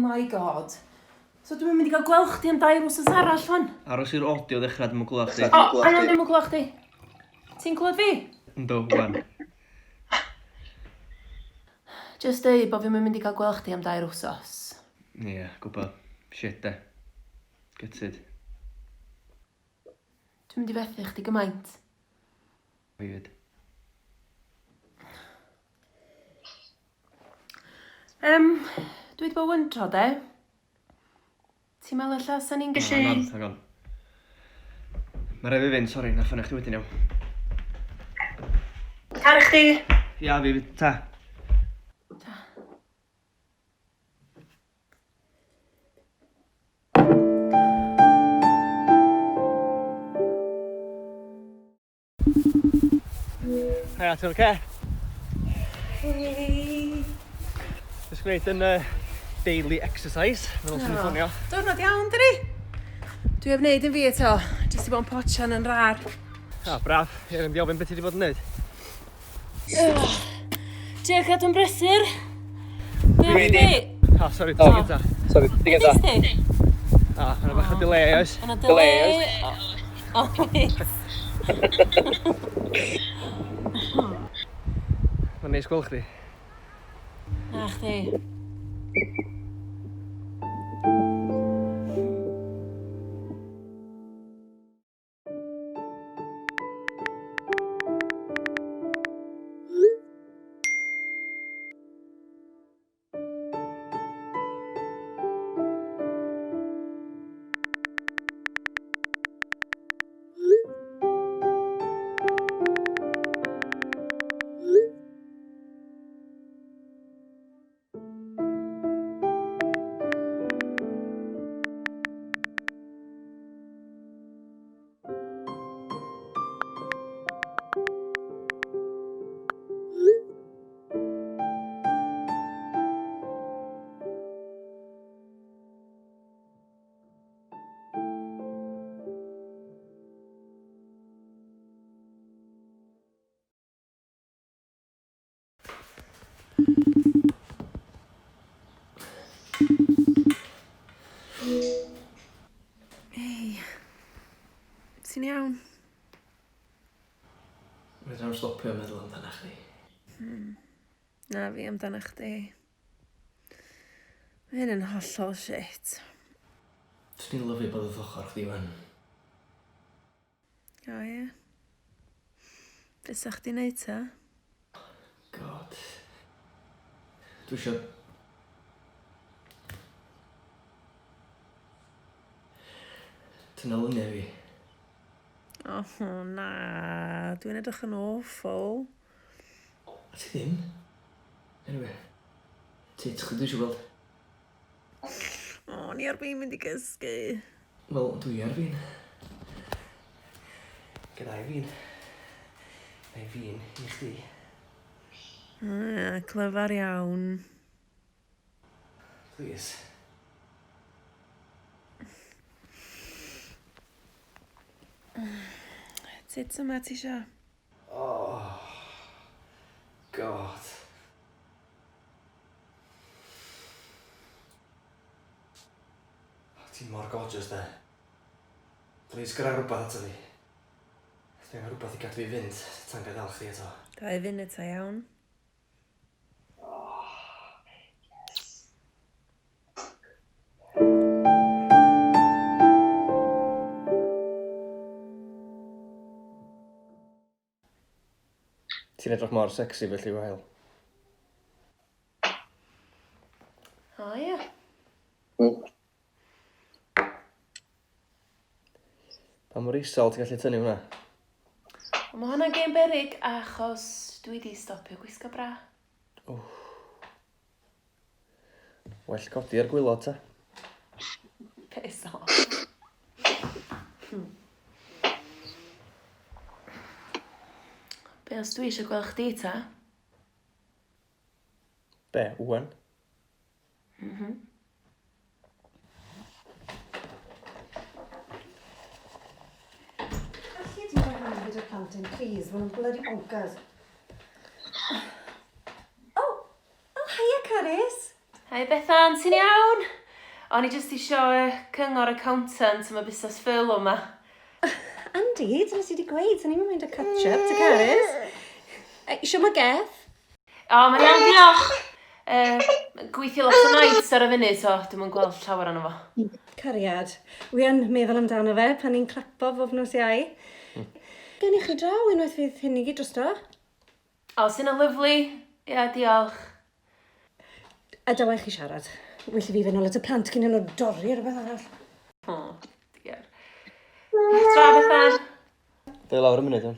my god. So dwi'm yn mynd i gael gweld chdi am dair wsos arall wan. Aros i'r audio ddechrau, dwi'm yn clywed chdi. O, hang on, dwi'm yn clywed chdi. Ti'n clywed fi? Yndw, wan. Just deud bod fi'm yn mynd i gael gweld chdi am dair wsos. Ie, yeah, gwybod. Shit, de. Gutted. Dwi'n mynd i fethu chdi gymaint. Fi fyd. Um, dwi wedi bod wyntro, de. Ti'n meddwl ella sa ni'n gallu... Hang on, hang on. Mae rhaid fi fynd, sori, na ffonio chdi wedyn iawn. Caru chdi! Ia, fi fyd, ta. Ta. Haia, ti'n oce? Hei! Jyst gwneud yn uh, daily exercise, fel sy'n ffonio. Diwrnod iawn, dydi? Dwi heb wneud yn fi eto, jyst i bod yn potsian yn rar. Ah, braf. Ie, mynd i ofyn beth ti wedi bod yn neud. Trio cadw'n brysur. Be am chdi? Ah, sori, ti gynta. Sori, ti gynta. Nes di? Ah, yna bach o delay, oes? Yna delay. Oes. Mae'n neis gweld chdi. Na chdi. Hei. Ti'n iawn? Fedra i'm stopio meddwl amdana chdi. Hmm. Na fi amdana chdi. Mae hyn yn hollol shit. Swn i'n lyfio bod wrth ochr chdi wan. O ie? Be sa chdi'n neud ta? God. Dwi isio... Tynna luniau fi. O na, dwi'n edrych yn awful. A ti ddim? Anyway, tits chdi dwi eisiau gweld. O, ni ar fin mynd i gysgu. Wel, dwi ar fin. Gyda'i fin. Na'i fin i chdi. Ah, clyfar iawn. Please. Tits yma ti isio? Oh, God. Ti mor gorgeous de. Please gyrra rhywbeth ato fi. Dwi angen rhywbeth i gadw fi fynd tan gadael chdi eto. Dau funud ta iawn. Ti'n edrych mor sexy felly wael. O ia. Pa mor isel ti'n gallu tynnu hwnna? Wel, mae hwnna'n gêm beryg achos dwi di stopio gwisgo bra. Well codi ar gwylod ta. Piss off. Be os dwi eisiau gweld chdi ta? Be, ŵan? Mhm. Alli di roi hwn gyda'r plentyn, please? Maen nhw'n bloody bonkers. Oh, oh, hiya, Carys. Hai Bethan, ti'n iawn? O'n i jyst isio uh, cyngor accountant am y busnes ffyrlo yma. Andy, dyna ti wedi gweud, o'n i'n mynd o catch-up to Carys. Isio ma geth? O, mae'n iawn, diolch. Uh, gweithio lot o nights ar y funud, so dwi'm yn gweld llawer ono fo. Cariad, wi yn meddwl amdano fe pan ni'n clapo bob nos Iau. Gen i chi draw unwaith fydd hyn i gyd drosto. O, sy'n lyfli. Ia, diolch. A dawai chi siarad. Well i fi fynd nôl at y plant cyn i nhw dorri rhywbeth arall. O, diar. Tra, Bethan. Dwi lawr y munud, iawn.